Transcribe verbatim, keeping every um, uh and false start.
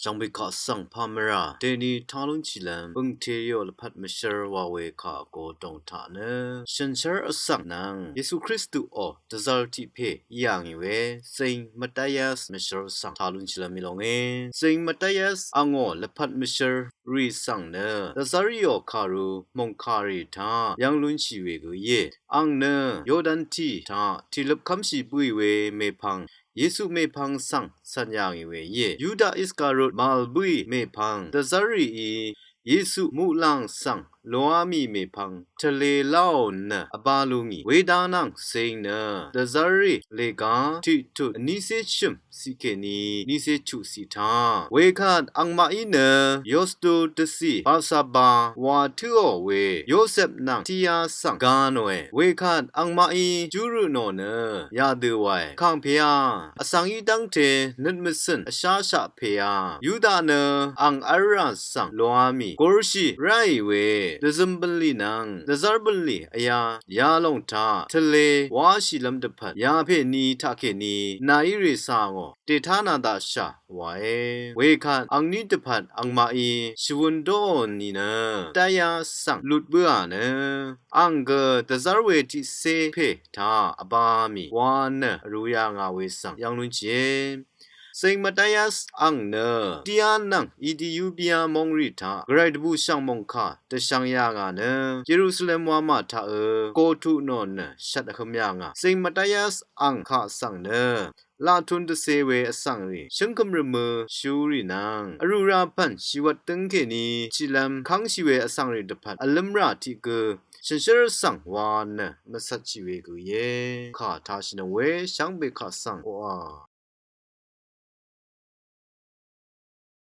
Jv̀ngbè kaq svng pà mvrà dèni tá lúnshìlv́m bø̀ngte rìò lvpat mvshv́r wa we kà vgo dòng taq nø shànshér vsvng nvng Yesu Kristuò dvzv́r tiq pè í yà ngì we Zing Mataias mvshv́r svng tá lúnshìlv́m í lóngé. Zing Mataias angò lvpat mvshv́r rì svng nø dvzv́r rìò kàru mòngkàrì taq yv́ng lúnshì we gø íe. Àng nø Yordan tì taq tìløp kv́mshì bǿì we mèpvng Yesu mèpvng svng cv̀n yà ngì we íe. Yuda Iskariot màvl bǿì mèpvng dvzv́r rìí Yesu muqlàng svng loá mì mèpvng tvlē láò nø vbá lú ngì. Wedv́ng nvng Zing nø dvzv́r rì lègá tiqtut vnícé shø̀m ciq kèní vnícé chuq ciq taq. Wekvt angmaqí nø Yostu dvcì Barsaba wa tǿò we Yosep nvng tiqyá svng ga nòe. Wekvt angmaqí júrø nò nø yadø wae. Kàng pèá vsvng í dv́ngte nøt mvcø̀n vsháshaq pèá Yuda nø àng v́lrà svng loá mì gurshì ráì we dvzøm bv̀nlì nvng dvzv́r bv̀nlì vyá yalòng taq tvlē wáshìlv́m dvpvt yapè ni taqkèní nàí rècà ngò dètá nà daqshà wae. Wekvt angní dvpvt angmaqí shvwøn dóò nìnø Mataias svng lut bǿà nø àng gø dvzv́r we tiqcé pè taq vbá mì wa nø vrū yà ngà we svng yv́ng lúnshìe. Zing Mataias àng nø Tian nvng Ethiopia mòngrì taq gvray dvbùshv̀ng mòngkà dvshvng yà ngà nø Yerusalem wamà taqø kotuq nò nø shvt vhø̄m yà ngà. Zing Mataias àng kaq svng nø laqtun dvcē we vsvngrì shǿngkøm rvmø̄ shúrì nvng vrū rā pv̀n shìwvt dǿng kèní tiqlv́m kv́ngshì we vsvngrì dvpvt vlǿmrà tiq gø shànshér vsvng wa nø mvcvtshì we gø íe. Kà tāshìnøng we shvngbe kaq svng oqà